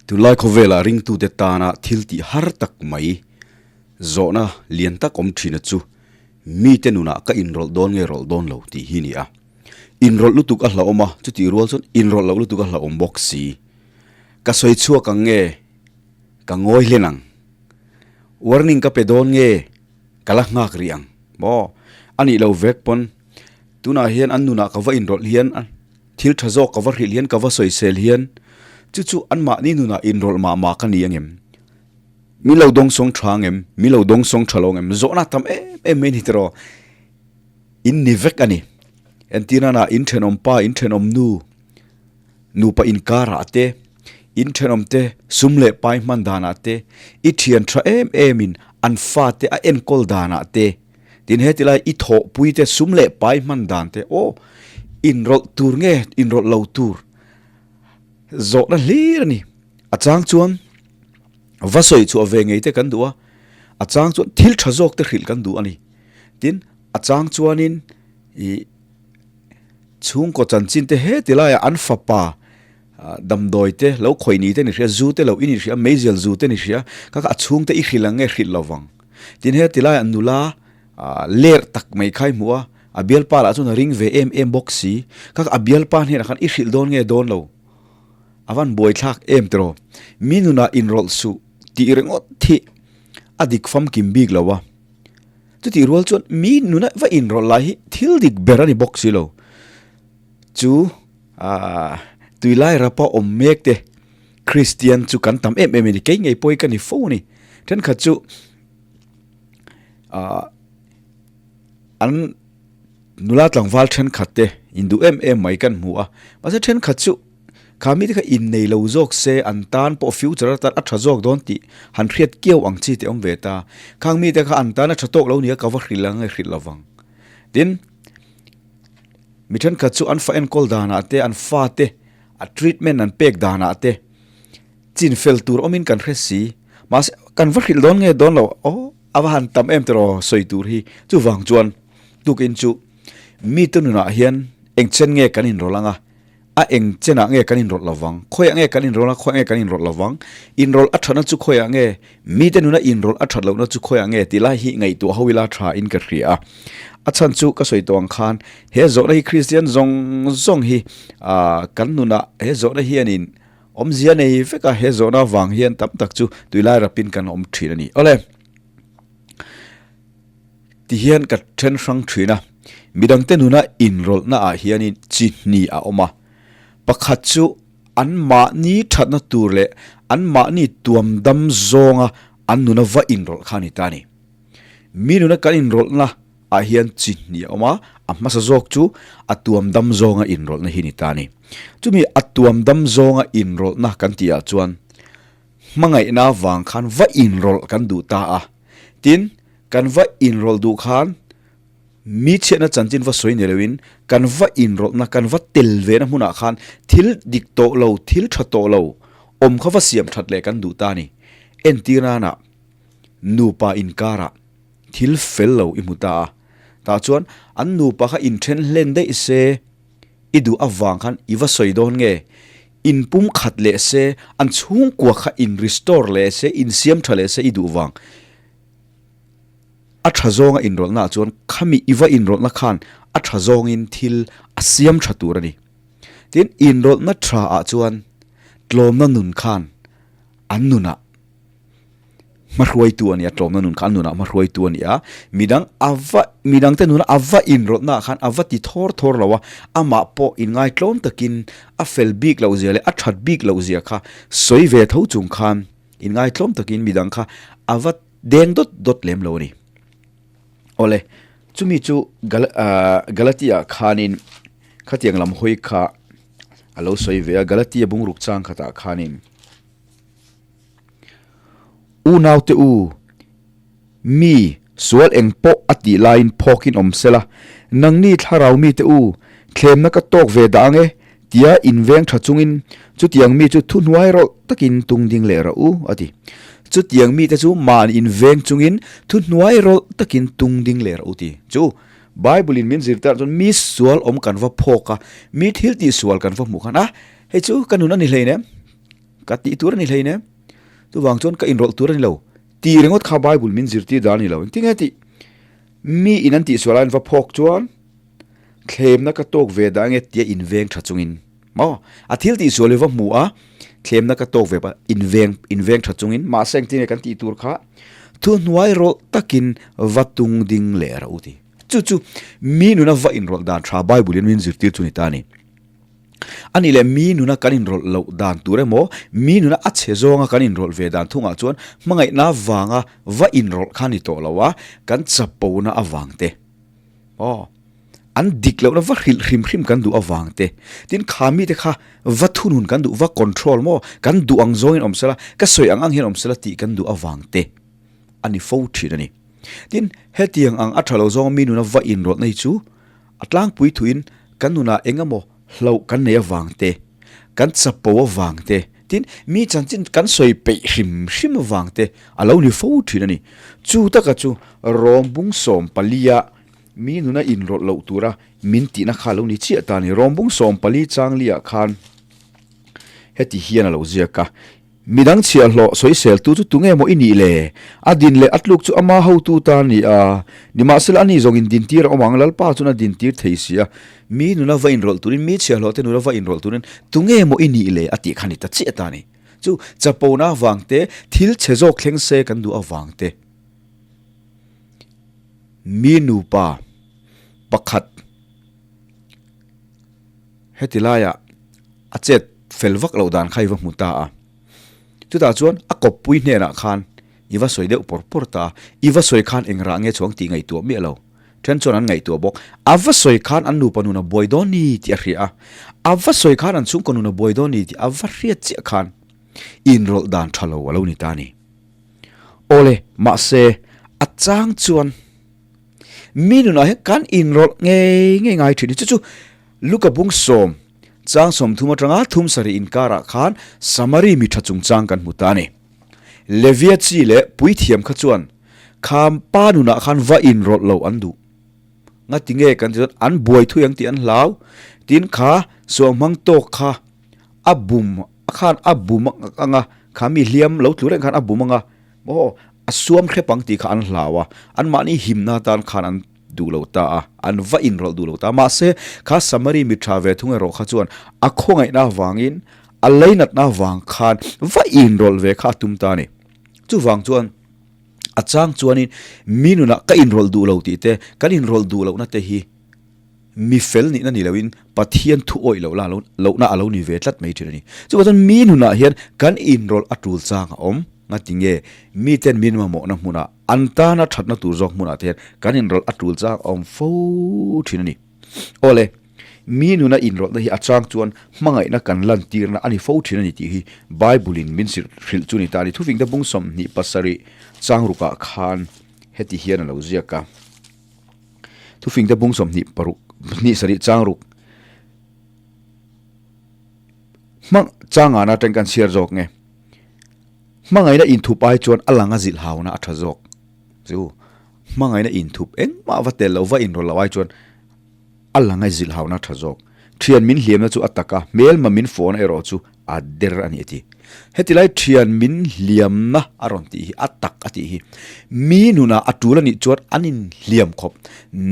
Tunlai khawvela ringtute tana thil tih har tak mai zawhna lian tak awm thina chu mite nunah ka inrawlh dawn nge rawlh dawn lo tih hi ni a. Inrawlh lutuk a hlauhawm a, chutih rual chuan inrawlh loh lutuk a hlauhawm bawk si. Ka sawi chhuak ang nge ka ngawi hlen ang? Warning ka pe dawn nge ka la nghak rih ang maw? A nih lo vek pawn tunah hian an nunah ka va inrawlh hian Thil tha zawk ka va hrilh hian ka va sawisel hian chu chu anmahni nunah inrawlh mah mah ka ni angem? Min lo dawngsawng tha angem? Min lo dawngsawng tha lo angem? Zawhna tam em em mai ni tiraw? In ni vek a ni. Entirnana in thenawm pa, in thenawm nu, nupa inkarah te, in thenawm te sum leh pai hman danah te, i thian tha em em in an fate a enkawl danah te, Tin he tilai i thawhpui te sum leh pai hman dan te aw inrawlh tur nge inrawlh lo tur zawhna hlir a ni. A chang chuan va sawi chhuah ve ngei te kan duh a, a chang chuan thil tha zawk te hrilh kan duh a ni. Tin a chang chuanin ih chhungkaw chanchin te he tilaiah an fapa damdawi te lo khawih ni te ni hria, zu te lo in hria, meizial zu te ni hria, kha kha a chhungte i hrilh ang nge hrilh lo vang. Tin he tilai an nula ler tak mai kha i hmuh a, a bialpa lah chuan a ring ve em em bawk si. Kha kha a bialpa hnenah khan i hrilh dawn nge dawn lo? A van buaithlak em tiraw? Mi nunah inrawlh suh tih ringawt hi a dik famkim bik lo a. Chutih rual chuan mi nuna va inrawlh lai hi thil dik ber a ni bawk si lo. Chu tuilai rapa awm mek te Kristian chu kan tam em em a ni, kei ngei pawh hi ka ni fo a ni. Thenkhat chu ah an nula tlangval thenkhat te induh em em mai kan hmu a, mahse thenkhat chu kha mite kha innei lo zawk se an tan pawh future atan a tha zawk dawn tih han hriat kiau ang chi te awm ve ta. Khang mite kha an tan a tha tawk lo nia ka va hrilh ang nge hrilh lovang. Tin, mi thenkhat chu an fa enkawl danah te an fate A treatment an pek danah te chin fel tur awmin kan hre si. Mahse, kan va hrilh dawn nge dawn lo aw, a va han tam em tiraw sawi tur hi. Chuvang chuan tukin chu mite nunah hian eng chen nge kan inrawlh ang a, a eng chenah nge kan inrawlh lovang, khawiah nge kan inrawlh a, khawiah nge kan inrawlh lovang, inrawlh a thatna chu khawiah nge, mite nuna inrawlh a that lohna chu khawiah nge tih lai hi ngaihtuah ho ila tha in ka hria a. A chhan chu ka sawi tawh ang khan he zawhna hi Kristian zawng zawng hi ah kan nunah he zawhna hianin awmzia nei vek a, he zawhna avang hian tam tak chu tuilai rapin kan awm thin a ni. Awle, tihian ka then hrang thin a, midangte nuna inrawlhna ah hianin chi hnih a awm a, pakhat chu anmahni thatna tur leh anmahni tuam dam zawnga an nuna va inrawlh kha a ni ta a ni. Mi nuna kan inrawlhna ah hian chi hnih a awm a, a hmasa zawk chu a tuam dam zawnga inrawlhna hi ni ta a ni. Chumi a tuam dam zawnga inrawlhna kan tih ah chuan hmangaihna vang khan va inrawlh kan duh ta a, tin kan va inrawlh duh khan mi chhiatna chanchin va sawi ni loin kan va inrawlhna kan va tel vena hmunah khan thil dik tawh lo, thil tha tawh lo awm kha va siam that leh kan duh ta a ni. Entir nana. Nupa inkarah thil fel lo i hmu ta a, tah chuan an nupa kha inthen hlen daih se i duh avang khan i va sawi dawn nge? In pum khat leh se, an chhungkua kha in restore leh se, in siam tha leh se i duh vang. A tha zawnga inrawlhna ah chuan khami i va inrawlhna khan a tha zawngin thil a siam tha tur a ni. Tin, inrawlhna tha ah chuan tlawmna nun khan an nunah hmahruaitu a ni a, tlawmna nun kha an nunah hmahruaitu a ni a, midang a va midangte nuna a va inrawlhna ah khan a va ti thawr thawr lo a, amah pawh inngaitlawm takin a fel bik loh zia leh a that bik loh zia kha sawi ve tho chung khan inngaitlawm takin midang kha a va deng dawt dawt lem lo a ni. Awle, chumi chu Gal ah Galatia khanin khatiang lam hawi kha a lo sawi ve a, Galatia bungruk chang khatah khanin. Unaute u, mi sual eng pawh a tih laiin phawkin awm sela, nangni thlarau mite u, thlemna ka tawk ve dah ang e, tia inveng tha chungin chutiang mi chu thuhnuai rawlh takin tung ding leh rawh u, a ti. Chutiang mite chu mahni inveng chungin thuhnuai rawlh takin tung ding leh rawh u ti. Chu Bible in min zirtir ah chuan mi sual awm kan va phawk a, mi thil tih sual kan va hmuh khan a, hei chu ka nun a ni hleinem. Ka tih tur a ni hleinem. Chuvang chuan ka inrawlh tur a ni lo. Tih ringawt kha Bible min zirtir dan a ni lo. Engtin nge tih? Mi in an tihsual aiin va phawk chuan thlemna ka tawk ve dah nge tia inveng tha chungin maw? A thil tihsual hi va hmu a, thlemna ka tawk ve pah inveng inveng tha chungin mahse engtin nge kan tih tur kha thuhnuai rawlh takin va tung ding leh rawh u ti. Chu chu mi nuna va inrawlh dan tha Bible in min zirtir chu ni ta a ni. A nih leh mi nuna kan inrawlh loh dan tur emaw, mi nuna a chhe zawnga kan inrawlh ve dan thungah chuan hmangaihna vanga va inrawlh kha ni tawh lo a, kan chapona avang te, aw, an dik lohna va hrilh hrim hrim kan duh avang te, tin kha mite kha va thunun kan duh, va control maw, kan duh ang zawngin awm sela, ka sawi ang ang hian awm sela tih kan duh avang te a ni fo thin a ni. Tin, hetiang ang a tha lo zawnga mi nuna va inrawlhna hi chu A tlangpui thuin kan nunah eng emaw hlauh kan nei avang te, kan chapo avang te, tin mi chanchin kan sawi peih hrim hrim avang te a lo ni fo thin a ni. Chu taka chu Rom bung 14-a mi nuna inrawlh loh tura min tihna kha a lo ni chiah ta a ni. Rom bung 14 changli-ah khan heti hian a lo ziak a. Midang chhiahhlawh sawiseltu chu tunge maw i nih le? A din leh a tluk chu ama hotu ta a ni a. Nimahsela ani zawngin dintir a awm ang, Lalpa chuan a dintir thei si a. Mi nuna va inrawlh turin, mi chhiahhlawh te nuna va inrawlh turin tunge maw i nih le? A tih kha ni ta chiah ta a ni. Chu chapona avang te, thil chhe zawk thleng se kan duh avang te, mi nupa pakhat heti laiah a chet fel vak loh dan kha i va hmu ta a. Chutah chuan a kawppui hnenah khan i va sawi deuh pawr pawr ta a, i va sawi khan eng rah nge chuang tih ngaihtuah miah lo. Then chuan an ngaihtuah bawk. A va sawi khan an nupa nun a buai dawn ni tih a hria a, a va sawi khan an chhungkaw nun a buai dawn ni tih a va hriat chiah khan inrawlh dan tha lo a lo ni ta a ni. Awle, mahse a chang chuan mi nunah hian kan inrawlh ngei ngei ngai thin. Chu chu Luka bung sawm chang 30 atanga thum sarih inkarah khan Samari mi tha chungchang kan hmu ta a ni. Levia chi leh puithiam kha chuan kham pa nunah khan va inrawlh lo an duh. Ngati nge kan ti chuan an buai thui ang tih an hlau. Tin kha suanghmang tawk kha a bum khan a bum anga kha mi hliam lo tlu reng khan a bum anga maw a suam hrep ang tih kha an hlau a, anmahni himna atan khan an duh lo ta a, an va inrawlh duh lo ta a. Mahse, kha Samari mi tha ve thung erawh kha chuan a khawngaihna avangin, a leinatna avang khan va inrawlh ve kha a tum ta a ni. Chuvang chuan a chang chuanin mi nunah ka inrawlh duh lo tih te, kan inrawlh duh lohna te hi mi fel nihna ni loin Pathian thu awih loh la lohna a lo ni ve tlat mai thin a ni. Chuvang chuan mi nunah hian kan inrawlh a tul chang a awm. Ngatinge miten min mamawhna hmunah an tana thatna tur zawk hmunah te hian kan inrawlh a tul chang a awm fo thin a ni. Awle, mi nuna inrawlhna hi a chang chuan hmangaihna kan lantirna a ni fo thin a ni tih hi Bible in min hrilh chu ni ta a ni. Thufingte bung 27 chang rukah khan heti hian a lo ziak a. Thufingte bung 26 27 chang ruk hmang changana atang kan chhiar zawk nge. Hmangaihna inthup ai chuan a lang a zilh hauna a tha zawk chu. Hmangaihna inthup engmah va tel loh va inrawlh loh ai chuan a lang a zilh hauna a tha zawk. Thian min hliamna chu a tak a, hmelma min fawhna erawh chu a der a ni a ti. Heti lai thian min hliamna a rawn tih hi a tak a tih hi mi nunah a tul a nih chuan an inhliam khawp,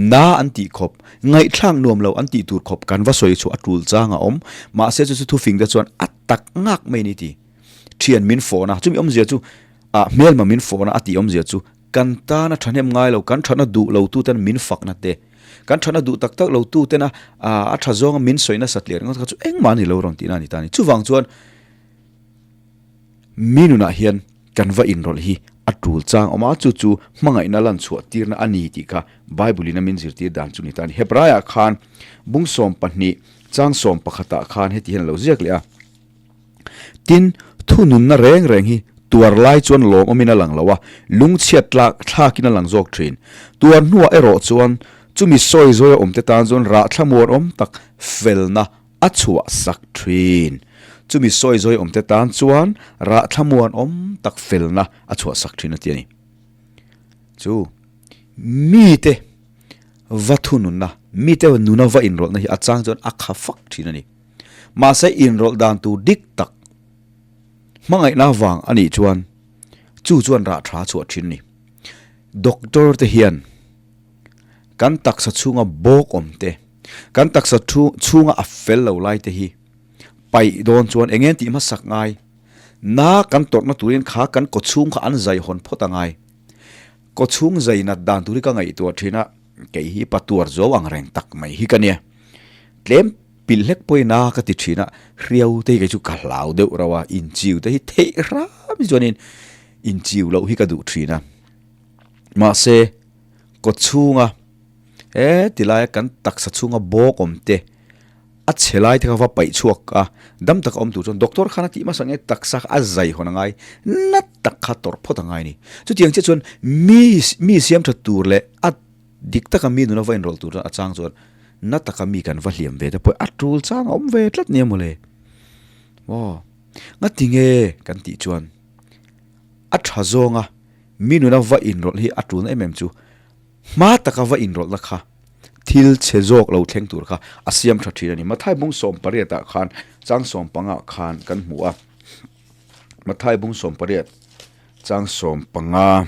na an tih khawp, ngaihthlak nuam lo an tih tur khawp kan va sawi chu a tul chang a awm. Mahse chu chu thufing te chuan a tak ngak mai a ni ti. Thian min fawhna, chumi awmzia chu ah hmelma min fawhna a tih awmzia chu kan tana thahnem ngai lo, kan thahna duh lo tu ten min fakna te, kan thahna duh tak tak lo tu tena ah a tha zawnga min sawi nasat leh ringawt kha chu engmah a ni lo rawn tihna a ni ta a ni. Chuvang chuan mi nunah hian kan va inrawlh hi a tul chang awm a, chu chu hmangaihna lan chhuah tirna a ni tih kha Bible in a min zirtir dan chu ni ta a ni. Hebraiah khan bung 12 chang 11 ah khan heti hian a lo ziak leh a. Tin, thununna reng reng hi tuar lai chuan lawmawmin a lang lo a, lungchhiat tlak thlakin a lang zawk thin. Tuar hnuah erawh chuan chumi sawi zawia awmte tan chuan rah thlamuan awm tak felna a chhuah sak thin. Chumi sawi zawia awmte tan chuan rah thlamuan awm tak felna a chhuah sak thin a ti a ni. Chu mite va thununna, mite nuna va inrawlhna hi a chang chuan a kha fak thin a ni. Mahse inrawlh dan tur dik tak. Hmangaihna vang a nih chuan chu chuan rah tha chhuah thin a ni. Doctor te hian kan taksa chhunga bawk awm te, kan taksa chhunga a fel lo lai te hi paih dawn chuan eng nge tih hmasak ngai? Na kan tawrhna turin kha kan kawchhung kha an zai hawn phawt a ngai. Kawchhung zai nat dan tur hi ka ngaihtuah thin a, kei hi patuar zo ang reng tak mai hi ka nia. Tlem pilh hlek pawhin a ka ti thin a, hriau te hi kei chu ka hlau deuh rauh a, inchiu te hi theih hram hi chuanin inchiu loh hi ka duh thin a. Mahse, kawchhunga he tilaia kan taksa chhunga bawk awm te, A chhe lai te kha va paih chhuak a, dam taka awm tur chuan doctor khan a tih hmasa nge taksa kha a zai hawn a ngai, na tak kha tawrh phawt a ngai a ni. Chutiang chiah chuan mi mi siam tha tur leh a dik taka mi nuna va inrawlh tur chuan a chang chuan na taka mi kan va hliam ve te pawh a tul chang a awm ve tlat nia mawle. Aw, ngati nge kan tih chuan a tha zawnga mi nuna va inrawlh hi a tulna em em chu Hma taka va inrawlhna kha thil chhe zawk lo thleng tur kha a siam tha thin a ni. Mathai bung 18 ah khan chang 15 ah khan kan hmu a. Mathai bung 18 chang 15.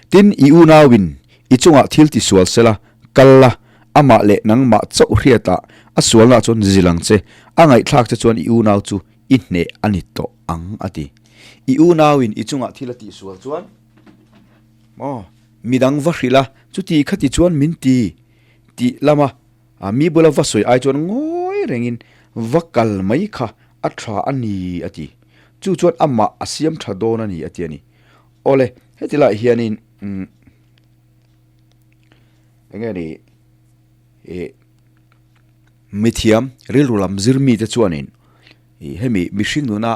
Tin, i unauin i chungah thil ti sual sela, kal la, amah leh nangmah chauh hriatah a sualnaah chuan zil ang che, a ngaihthlak che chuan i unau chu i hneh a ni tawh ang a ti. I unauin i chungah thil a tihsual chuan maw? Midang va hrilh a, chuti khati chuan min ti tih lama mi bula va sawi ai chuan ngawi rengin va kal mai kha a tha a ni a ti. Chu chuan amah a siam tha dawn a ni a ti a ni. Awle, heti lai hianin umm enge ni ih mithiam rilru lam zir mite chuanin ih hemi mihring nuna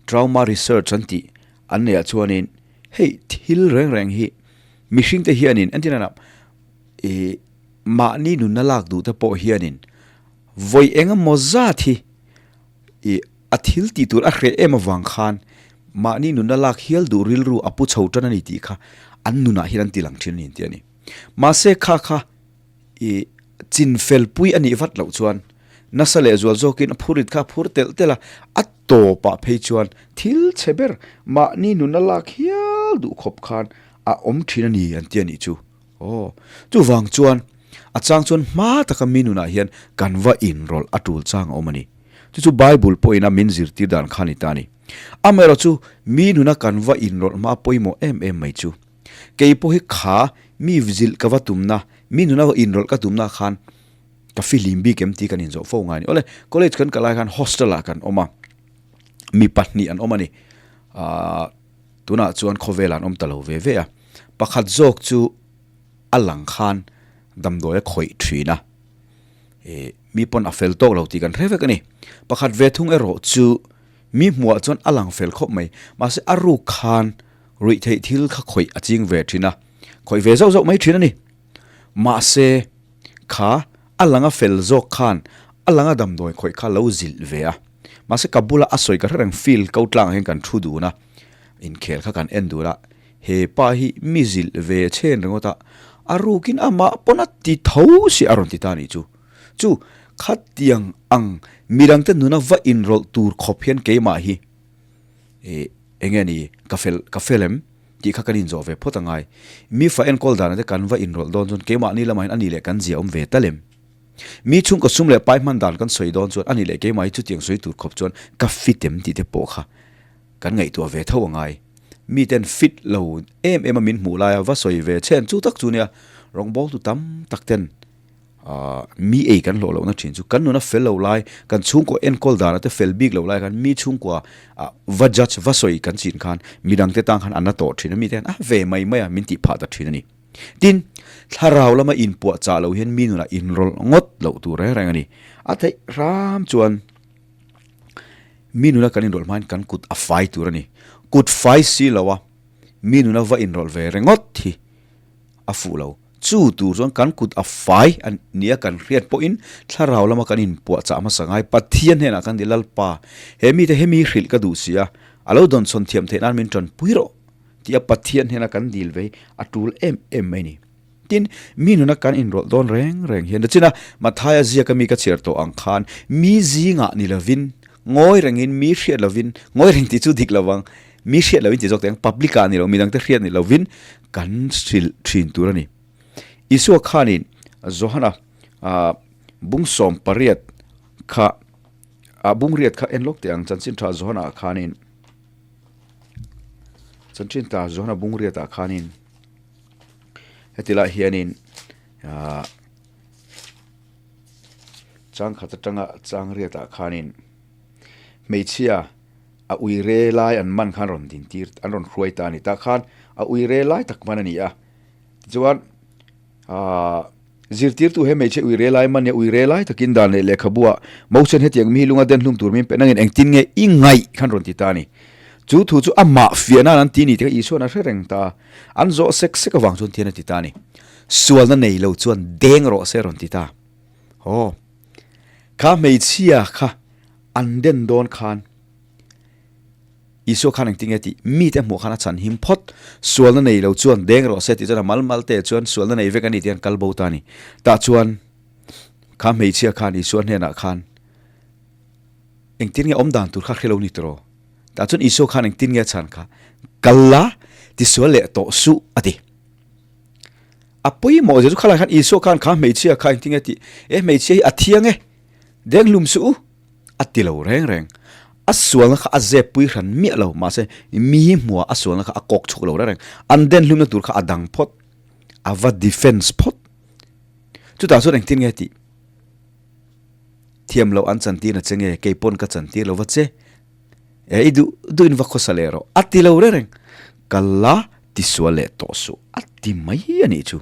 trauma research an tih An neihah chuanin hei thil reng reng hi mihringte hianin entir nana ih mahni nunna lak duh te pawh hianin vawi eng emaw zat hi ih a thil tih tur a hreh em avang khan mahni nunna lak hial duh rilru a pu chho tan a ni tih kha an nunah hian an ti lang thin a ni tih a ni. Mahse kha kha ih chin fel pui a nih vat loh chuan nasa leh zual zawkin a phurit kha a phur telh telh a, a tawpah phei chuan thil chhe ber mahni nuna lak hial duh khawp khan a awm thin a ni an ti a nih chu. Aw, chuvang chuan a chang chuan hma taka mi nunah hian kan va inrawlh a tul chang a awm a ni. Chu chu Bible pawhin a min zirtir dan kha a ni ta a ni. Amaherawhchu mi nuna kan va inrawlh hma pawimawh em em mai chu. Kei pawh hi kha mi zilh ka va tumna, mi nuna inrawlh ka tumna khan ka fihlim bik em tih kan inzawh fo ngai a ni. Awle, college kan kal lai khan hostel ah kan awm a, mi pahnih an awm a ni. Aaa tunah chuan khawvelah an awm ta lo ve ve a. Pakhat zawk chu a lang khan damdawi a khawih thin a, ih mi pawn a fel tawk lo tih kan hre vek a ni. Pakhat ve thung erawh chu mi hmuhah chuan a lang fel khawp mai, mahse a ruk khan Ruih theih thil kha khawih a ching ve thin a, khawih ve zauh zauh mai thin a ni. Mahse, kha a langa fel zawk khan a langa damdawi khawih kha lo zilh ve a. Mahse, ka bula a sawi ka hre reng field ko tlangah hian kan thu dun a, inkhel kha kan en dun a, he pa hi mi zilh ve chhen ringawt a, a rukin amah pawn a ti tho si a rawn ti ta a nih chu. Chu, khatiang ang midangte nuna va inrawlh tur khawp hian keimah hi Ih, eng nge ni, ka fel, ka fel em? tih kha kan inzawh ve phawt a ngai. Mi fa enkawl danah te kan va inrawlh dawn chuan keimahni lamah hian a nih leh kan zia awm ve tal em? Mi chhungkaw sum leh pai hman dan kan sawi dawn chuan a nih leh keimah hi chutiang sawi tur khawp chuan ka fit em tih te pawh kha kan ngaihtuah ve tho a ngai. Mi ten fit lo em em a min hmuh laia va sawi ve chhen chu tak chu nia rawngbawltu tam tak ten Ahh mi ei kan hlawh lohna thin chu kan nuna fel lo lai, kan chhungkaw enkawl dana te fel bik lo lai khan mi chhungkua ah va judge va sawi kan chin khan midangte tang khan an la tawh thin a, mite hian a ve mai mai a min tih phah ta thin a ni. Tin, thlarau lama inpuah chah lo hian mi nunah inrawlh ngawt loh tur reng reng a ni. A theih hram chuan mi nuna kan inrawlh hmain kan kut a fai tur a ni. Kut fai si lo a mi nuna va inrawlh ve ringawt hi a fuh lo. Chu tur chuan kan kut a fai a nia kan hriat pawhin thlarau lama kan inpuahchah hmasa ngai Pathian hnenah kan ti Lalpa, he mite hemi hrilh ka duh si a, a lo dawnchhawn thiam theih nan min tanpui rawh tia Pathian hnena kan dil ve hi a tul em em mai a ni. Tin, mi nuna kan inrawlh dawn reng reng hian nachina Mathaia ziaka mi ka chhiar tawh ang khan mi zingah ni lovin. Ngawi rengin mi hriat lovin, ngawi reng tih chu dik lovang, mi hriat lovin tih zawk teh ang, public ah ni lo, midangte hriat ni lovin kan hrilh thin tur a ni. Isua khanin Johana bung 18 kha, bung riat kha en lawk teh ang, chanchin tha Johana ah khanin, chanchin tha Johana bung riat ah khanin heti lai hianin ahh chang khat atanga chang riat ah khanin hmeichhia a ui re lai an man khan rawn din tir an rawn hruai ta a ni tah khan a ui re lai tak man a ni a tichuan ahh zirtirtu he hmeichhe ui re lai man hi a ui re lai takin dan leh lehkhabu ah Mosen hetiang mi hi lunga den hlum tur min pe nangin engtin nge i ngaih khan rawn ti ta a ni chu thu chu amah fiah nan an ti ni tih kha Isuan a hre reng ta a an zawh sek sek avang chuan thian a ti ta a ni sualna nei lo chuan deng rawh se rawn ti ta aw kha hmeichhia kha an den dawn khan Isua khan engtin nge tih mite hmuh khan a chhan him phawt. Sualna nei lo chuan deng rawh se tih chuan a mal mal te chuan sualna nei vek a ni tih an kal bo ta a ni. Tah chuan kha hmeichhia khan Isua hnenah khan engtin nge awm dan tur kha hre lo ni tawh. Tah chuan Isua khan engtin nge a chhan kha kal la tisual leh tawh suh a ti. A pawimawh zia chu khalai khan Isua khan kha hmeichhia kha engtin nge tih e hmeichhia hi a thiang e deng hlum suh u. A ti lo reng reng. A sualna kha a zep pui hran miah lo, mahse mi hmuah a sualna kha a kawk chhuk lo reng reng. An den hlumna tur kha a dang phawt, a va defence phawt. Chutah chuan engtin nge tih? Thiam loh an chantir na che nge, kei pawn ka chantir lo va che. E, i duh duh in va khawsa leh rawh. A ti lo reng reng. Ka la tisual leh tawh suh a ti mai a nih chu.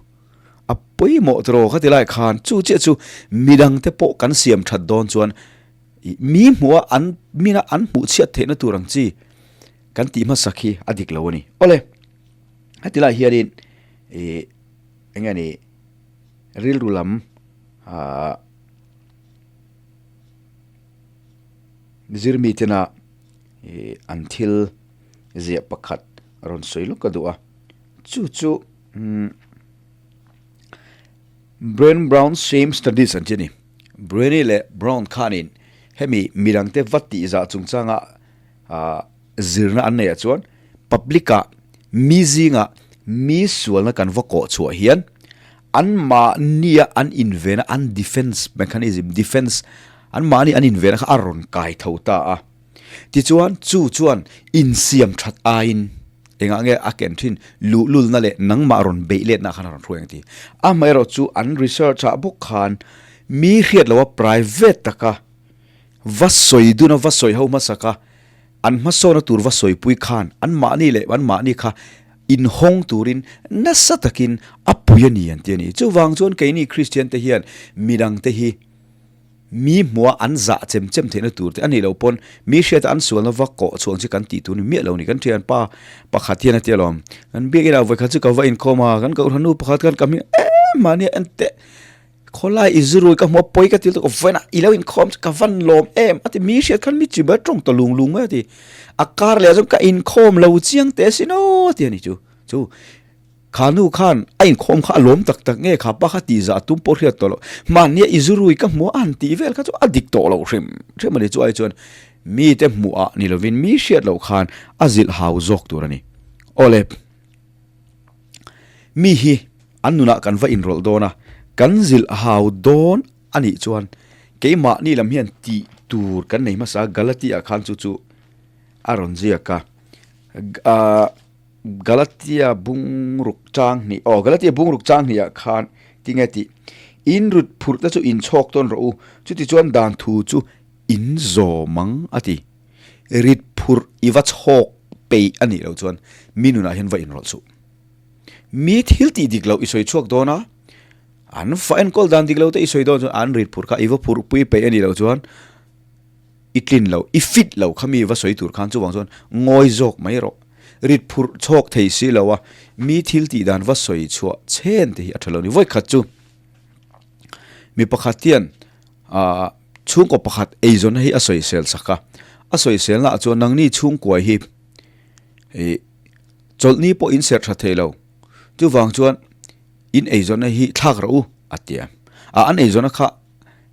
A pawimawh tawh kha ti lai khan chu chiah chu midangte pawh kan siam that dawn chuan mi hmuh a an mina an hmuh chhiat theihna tur ang chi kan tih hmasak hi a dik lo a ni. Awle, heti lai hianin ih eng nge ni rilru lam ah zirmi tena ih an thil ziah pakhat rawn sawi lawk ka duh a, chu chu. Brain Brown Shame Studies an ti a ni. Brainy leh Brown khanin hemi midangte va tihzah chungchanga zirna an neihah chuan public-ah mi zingah mi sualna kan va kawh chhuah hian anmahnia an invena an defense mechanism defense anmahni an invena kha a rawn kai tho ta a. Tichuan, chu chuan insiam that aiin engah nge a ken thin luhlulna leh nangmah rawn beih letna khan a rawn hruai ang ti. Amaherawh chu an research ah bawk khan mi hriat loha private taka va sawi duna va sawi ho hmasak a, an hmasawna tur va sawipui khan anmahni leh anmahni kha inhawng turin nasa takin a pui a ni an ti a ni. Chuvang chuan keini Kristian te hian midangte hi Mi hmuha an zah chem chem theihna tur te a nih loh pawn mi hriata an sualna va kawh chhuang chu kan tih tur ni miah lo ni. Kan thianpa pakhat hian a ti alawm, kan biakinah vawikhat chu ka va inkhawm a, kan kohhran nu pakhat khan ka hming em mahni a en teh, khawlai i zurui ka hmu a pawi ka ti lutuk a vawiinah i lo inkhawm chu ka van lawm em a ti, mi hriat khan mi chibai tawng ta lung lung mai a ti, a kar leh ah chuan ka inkhawm lo chiang teh asin aw a ti a ni chu chu. Kha nu khan a inkhawm kha a lawm tak tak nge kha pa kha tihzah a tum pawh hriat tawh loh. Mahnia i zurui ka hmu a han tih vel kha chu a dik tawh loh hrim hrim a ni. Chu ai chuan mite hmuhah ni lovin mi hriat loh khan a zilh hau zawk tur a ni. Awle, mi hi an nunah kan va inrawlh dawn a, kan zilh hau dawn a nih chuan keimahni lam hian tih tur kan nei hmasa a, Galatia khan chu chu a rawn ziak a. Ahh. Galatia bungruk chang hnih aw Galatia bungruk chang hnih ah khan tinge tih in rut phurh te chu in chhawk tawn rawh u chuti chuan dan thu chu in zawm ang a ti rit phurh i va chhawk peih a nih loh chuan mi nunah hian va inrawlh suh mi thil tih dik loh i sawi chhuak dawn a an fa enkawl dan dik lo te i sawi dawn chuan an rit phurh kha i va phurh pui peih a nih loh chuan I tlin lo, i fit lo kha mi va sawi tur khan chuvang chuan ngawi zawk mai rawh. Rit phurh chhawk thei si lo a, mi thil tih dan va sawi chhuah chhen te hi a tha lo ni. Vawi khat chu mi pakhat hian aah chhungkaw pakhat eizawnna hi a sawisel sak a, a sawiselna ah chuan nangni chhungkua hi ih chawlhni pawh in serh tha thei lo, chuvang chuan in eizawnna hi thlak rawh u a ti a, ah an eizawnna kha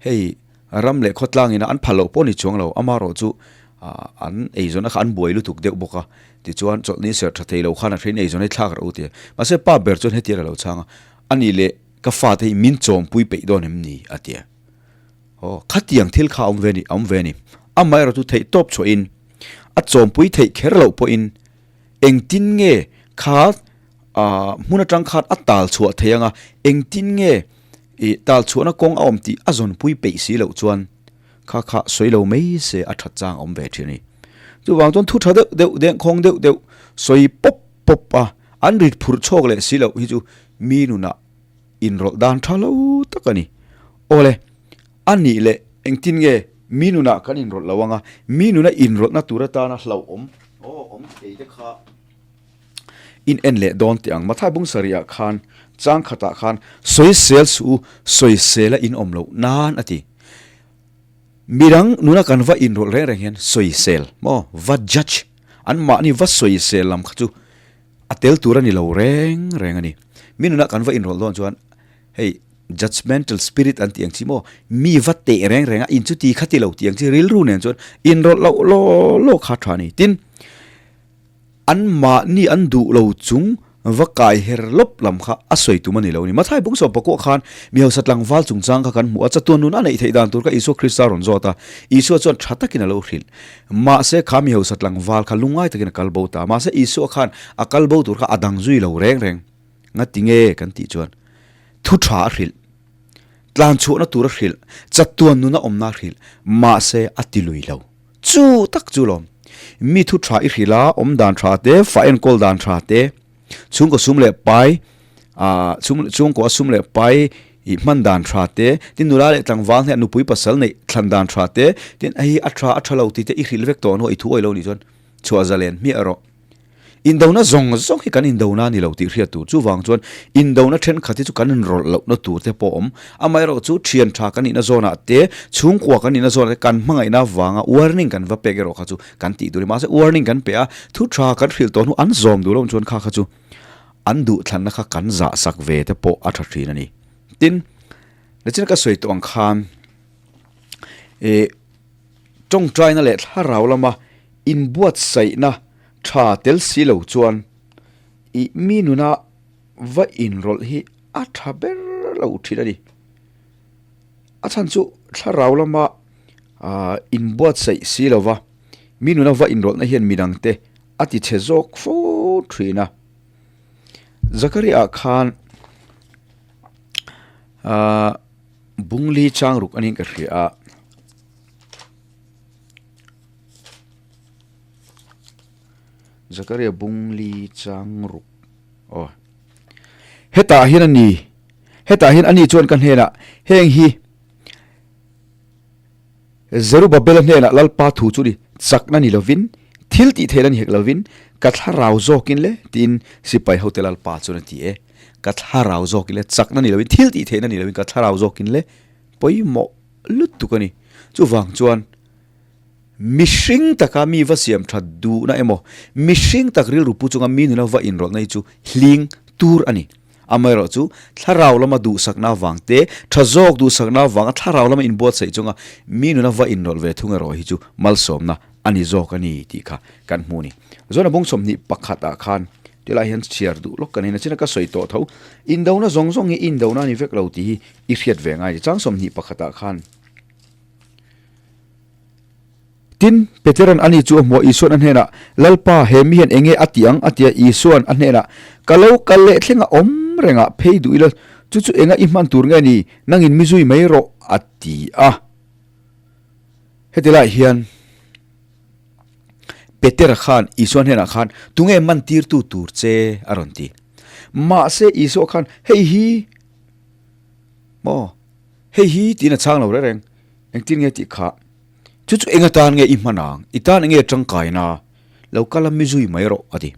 hei. Ram leh khawtlang ina an phal loh pawh ni chuang lo, amaherawhchu an eizawnna kha an buai lutuk deuh bawk a, tichuan chawlhni serh tha thei lo khan a hrein eizawn hi thlak rawh u ti a. Mahse pa ber chuan hetiang a lo chhang a, a nih leh ka fate hi min chawmpui peih dawn em ni? a ti a. Aw, khatiang thil kha a awm ve ni, a awm ve ni. Amaherawhchu theih tawp chhuahin a chawmpui theih kher loh pawhin engtin nge kha hmun atang khan a tal chhuah thei anga engtin nge ih tal chhuahna kawng a awm tih a zawnpui peih si loh chuan kha kha sawi lo mai se a that chang a awm ve thin a ni. Chuvang chuan thu tha deuh deuh dengkhawng deuh deuh sawi pawp pawp a an rit phurh chhawk leh si loh hi chu mi nunah inrawlh dan tha lo tak a ni. Awle a nih leh engtin nge mi nunah kan inrawlh lo anga mi nuna inrawlhna tur atana hlauhawm aw awm thei te kha In en leh dawn teh ang. Mathai bung sarihah khan chang khatah khan sawisel suh u, sawisela in awm loh nan a ti. Midang nuna kan va inrawlh reng reng hian sawisel maw, va judge, an mahni va sawisel lam kha chu a tel tur a ni lo reng reng a ni. Mi nuna kan va inrawlh dawn chuan hei judgemental spirit an tih ang chi maw, mi va teh reng reng a, in chu ti kha ti lo tih ang chi rilru nen chuan inrawlh loh law law kha tha a ni. Tin, An mahni an duh lo chung va kai her lawp lam kha a sawi tum a ni lo a ni. Mathai bung sawm pakua khan mi hausa tlangval chungchang kha kan hmuh a, chatuan nun a neih theih dan tur kha Isua Krista rawn zawt a, Isua chuan tha takin a lo hrilh. Mahse kha mi hausa tlangval kha lungngai takin a kal bo ta. Mahse Isua khan a kal bo tur kha a dang zui lo reng reng. Ngati nge kan tih chuan thu tha a hrilh, tlan chhuahna tur a hrilh, chatuan nun a awmna a hrilh, mahse a ti lui lo. Chu tak chu lawm. Mi thu tha i hrilh a, awm dan tha te, fa enkawl dan tha te, chhungkaw sum leh pai, ah chhungkaw a sum leh pai i hman dan tha te, tin nula leh tlangval hne nupui pasal neih thlan dan tha te, tin hei a tha a tha lo tih te i hrilh vek tawh hnuah i thu awih lo nih chuan chhuah zalen hmiah rawh. Indona zawng zawng hi kan indona a ni lo tih hriat tur. Chuvang chuan indona thenkhat hi chu kan inrawlh lohna tur te pawh a awm. Amaherawh chu thian tha kan nihna zawnah te, chhungkua kan nihna zawnah te kan hmangaihna avanga warning kan va pek erawh kha chu kan tih tur a ni. Mahse warning kan pe a, thu tha kan hrilh tawh hnu an zawm duh loh chuan kha kha chu an duhthlanna kha kan zahsak ve te pawh a tha thin a ni. Tin, nichin ka sawi tawh ang khan ih tawngtaina leh thlarau lama inbuatsaihna Tha tel si lo chuan i mi nuna va inrawlh hi a tha ber lo thin a ni. A chhan chu thlarau lama inbuatsaih si lo va, mi nuna va inrawlhna hian midangte a ti chhe zawk fo thin a. Zakaria khan Bungli changruk a niin ka hria a. Zakaria bungli chang ruk aw hetah hian a ni hetah hian ani chuan ka hnenah heng hi Zerubabela hnenah Lalpa thu chu ni chakna ni lovin thil tih theihna ni hek lovin ka thlarau zawkin le tiin sipai hote Lalpa chuan a ti e ka thlarau zawkin le chakna ni lovin thil tih theihna ni lovin ka thlarau zawkin le pawimawh lutuk a ni chuvang chuan Mihring taka mi va siam that duhna emaw, mihring tak rilru pu chunga mi nuna va inrawlhna hi chu hling tur a ni. Amaherawhchu, thlarau lama duhsakna avang te, tha zawk duhsakna avanga thlarau lama inbuatsaih chunga mi nuna va inrawlh ve thung erawh hi chu malsawmna a ni zawk a ni tih kha kan hmu a ni. Zawna bung 21 ah khan tilai hian chhiar duh lawk kan en a, china ka sawi tawh tho, indona zawng zawng hi indona a ni vek lo tih hi i hriat ve ngai a ni. Chang 21 ah khan. Tin, Petera'n ani chu a hmuh a, Isua'n a hnenah, Lalpa, he mi hian enge a ti ang? a ti a. Isua'n a hnenah, Ka lo kal leh thleng a awm rengah phei duh ila, chu chu enga i hman tur nge ni? Nangin mi zui mai rawh, a ti a. Heti lai hian Petera khan Isua hnenah khan, Tunge man tirtu tur che? a rawn ti. Mahse, Isua khan, Hei hi maw? Hei hi tiin a chhang lo reng reng. Engtin nge tih kha? Chu chu eng atan nge i hman ang? I tan enge tangkaina? Lo kal a mi zui mai rawh a ti.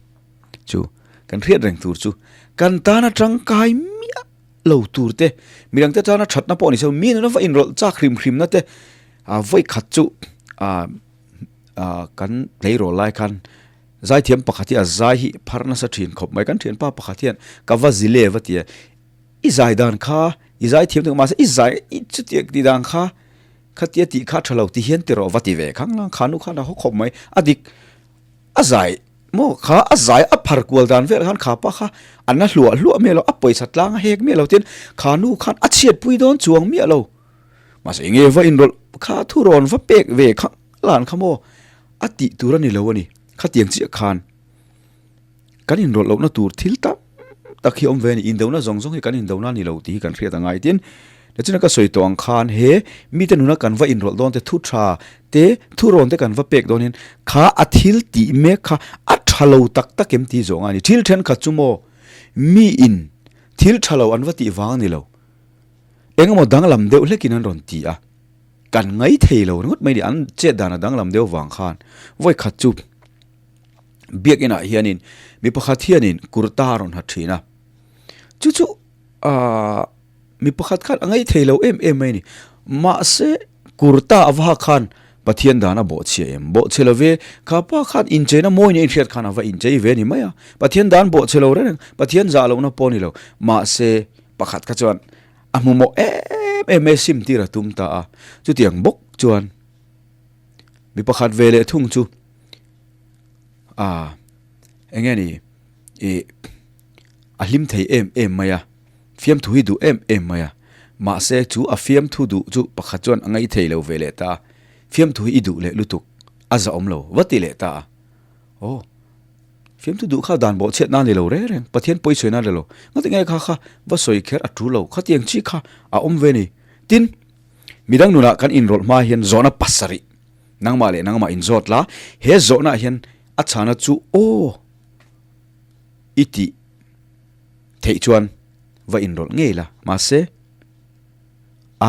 Chu kan hriat reng tur chu kan tana tangkai miah lo tur te, midangte tana thatna pawh ni se mi nuna va inrawlh chak hrim hrimna te a vawi khat chu a kan tleirawl lai khan zaithiam pakhat hi a zai hi phar nasa thin khawp mai. Kan thianpa pakhat hian ka va zile va ti a. I zai dan kha, i zai thiam tuk mahse i zai i chutiang tih dan kha. Khatia tih kha tha lo ti hian ti rawh va ti ve khang lang kha nu khan a haw khawp mai. A dik a zai maw kha a zai a phar kual dan vel khan kha pa kha a na hluah hluah miah lo a pawisa tlang a hek miah lo tin kha nu khan a chhiat pui dawn chuang miah lo. Mahse enge va inrawlh kha thu rawn va pek ve khang lan kha maw a tih tur a ni lo a ni. Khatiang chiah khan. Kan inrawlh lohna tur thil tam tak hi awm ve a ni. Indona zawng zawng hi kan indona a ni lo tih hi kan hriat a ngai. Tin, nichina ka sawi tawh ang khan he mite nuna kan va inrawlh dawn te thu tha te, thu rawn te kan va pek dawn hian kha a thil tih mek kha a tha lo tak tak em tih zawng a ni. Thil thenkhat chu maw miin thil tha lo an va tih vang a ni lo. Engemaw danglam deuh hlekin an rawn ti a, kan ngaithei lo ringawt mai a ni. An chet dan a danglam deuh vang khan vawi khat chu. Biakinah hianin mi pakhat hianin kurta a rawn ha thin a, chu chu ahh mi pakhat khan a ngaih thei lo em em mai a ni. Mahse kurta a va hak khan Pathian dan a bawhchhia em? Bawhchhe lo ve, kha pa khan incheina mawi nia inhriat khan a va inchei ve a ni mai a. Pathian dan bawhchhe lo reng reng, Pathian zah lohna pawh a ni lo. Mahse pakhat kha chuan a hmu mawh em em mai a sim tir a tum ta a, chutiang bawk chuan mi pakhat ve leh thung chu. A enge ni ih a hlim thei em em mai a fiamthu hi duh em em mai a mahse chu a fiamthu duh chu pakhat chuan a ngaih thei lo ve leh ta a fiamthu hi i duh leh lutuk a zah awm lo va ti leh ta a aw fiamthu duh kha dan bawh chhiat na ni lo reng reng Pathian pawi sawi na ni lo ngati nge kha kha va sawi kher a tul lo khatiang chi kha a awm ve ni tin midang nunah kan inrawlh hma hian zawhna pasarih. Nangmah leh nangmah inzawt la, he zawhnaah hian a chhana chu aw i tih theih chuan va inrawlh ngei la, mahse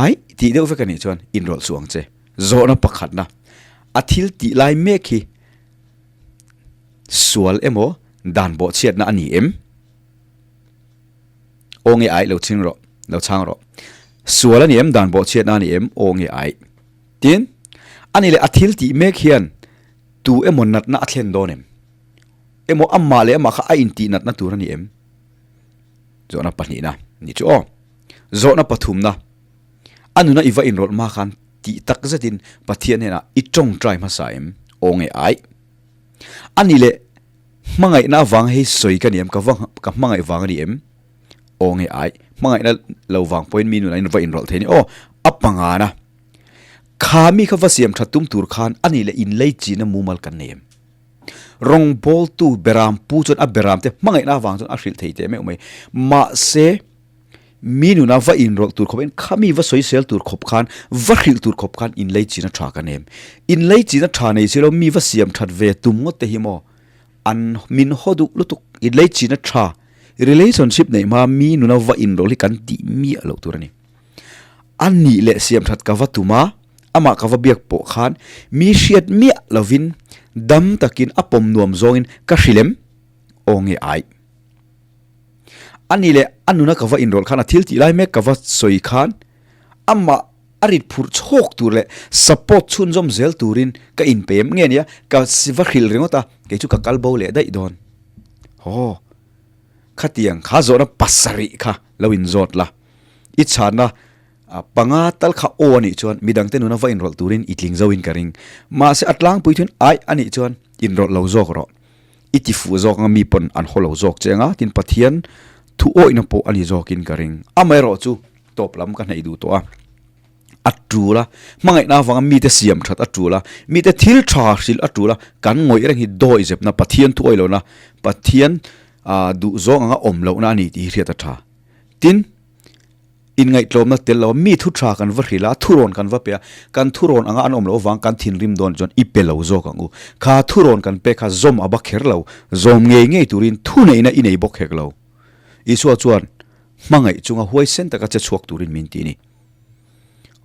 ai tih deuh vek a nih chuan inrawlh suh ang che. Zawhna pakhatna, a thil tih lai mek hi sual emaw dan bawhchhiatna a ni em? Aw nge ai lo chhing rawh, lo chhang rawh. Sual a ni em, dan bawhchhiatna a ni em? Aw nge ai. Tin, ani leh a thil tih mek hian tu emaw natna a thlen dawn em? Emaw amah leh amah kha a intih natna tur a ni em? Zawhna pahnihna ni chu aw. Zawhna pathumna, a nuna i va inrawlh hma khan tih tak zetin Pathian hnenah i tawngtai hmasa em? Aw nge ai. Ani leh hmangaihna avang hei sawi ka ni em? Ka va ka hmangaih vang a ni em? Aw nge ai. Hmangaihna lo vang pawhin mi nunah in va inrawlh thei a ni. Aw, a pangana. Kha mi kha va siam that tum tur khan a nih leh inlei china mumal kan nei em? Rawngbawltu beram pu chuan a beram te hmangaihna avang chuan a hrilh thei teh meuh mai. Mahse, mi nuna va inrawlh tur khawp in kha mi va sawisel tur khawp khan, va hrilh tur khawp khan inlei china tha kan em? Inlei china tha nei si lo mi va siam that ve tum ngawt te hi maw an min haw duh lutuk. Inlei china tha relationship neih hma mi nuna va inrawlh hi kan tih miah loh tur a ni. A nih leh siamthat ka va tum a, amah ka va biak pawh khan mi hriat miah lovin dam takin a pawm nuam zawngin ka hrilh em? Aw nge ai. A nih leh a nuna ka va inrawlh khan a thil tih lai mek ka va sawi khan amah a rit phurh chhawk tur leh support chhunzawm zel turin ka inpe em nge nia ka va hrilh ringawt a, kei chu ka kal bo leh daih dawn. Haw. Khatiang kha zawhna pasarih kha lo inzawt la. I chhanna panga tal kha aw a nih chuan midangte nuna va inrawlh turin i tling zoin ka ring. Mahse a tlangpui chuan ai a nih chuan inrawlh lo zawk rawh. I ti fuh zawk anga mi pawn an haw lo zawk che anga tin Pathian thu awihna pawh a ni zawkin ka ring. Amaherawh chu tawp lam ka hnaih duh tawh a. A tul a, hmangaihna avanga mite siam that a tul a, mite thil tha hrilh a tul a, kan ngawih reng hi dawi zepna Pathian thu awih lohna, Pathian duh zawng anga awm lohna a ni tih hi hriat a tha. Tin, inngaihtlawmna tel lo a, mi thu tha kan va hrilh a, thurawn kan va pe a, kan thurawn anga an awm loh avang kan thinrim dawn chuan i pe lo zawk ang u. Kha thurawn kan pek kha zawm a ba kher lo, zawm ngei ngei turin thuneihna i nei bawk hek lo. Isua chuan hmangaih chunga huaisen taka che chhuak turin min ti a ni.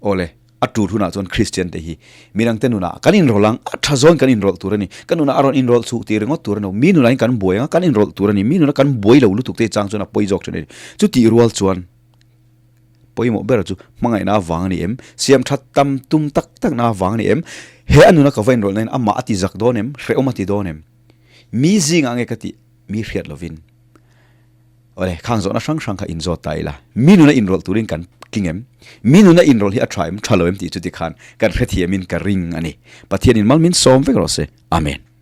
Awle, a tul hunah chuan Kristian te hi midangte nunah kan inrawlh ang, a tha zawn kan inrawlh tur a ni. Ka nunah a rawn inrawlh chhuh tih ringawt tur a ni lo. Mi nunah in kan buai ang a, kan inrawlh tur a ni. Mi nunah kan buai lo lutuk te chang chuan a pawi zawk thin a ni. Chutih rual chuan pawimawh ber chu hmangaihna avang a ni em? Siam that tam tum tak takna avang a ni em? He a nuna ka va inrawlh nain amah a ti zak dawn em? Hrehawm a ti dawn em? Mi zingah nge ka tih mi hriat lovin. Awle, khang zawhna hrang hrang kha inzawt ta ila. Mi nuna inrawlh turin kan. tling em? Mi nuna inrawlh hi a tha em, tha lo em tih chu tikhan kan hrethiamin ka ring a ni. Pathianin mal min sawm vek rawh se. Amen.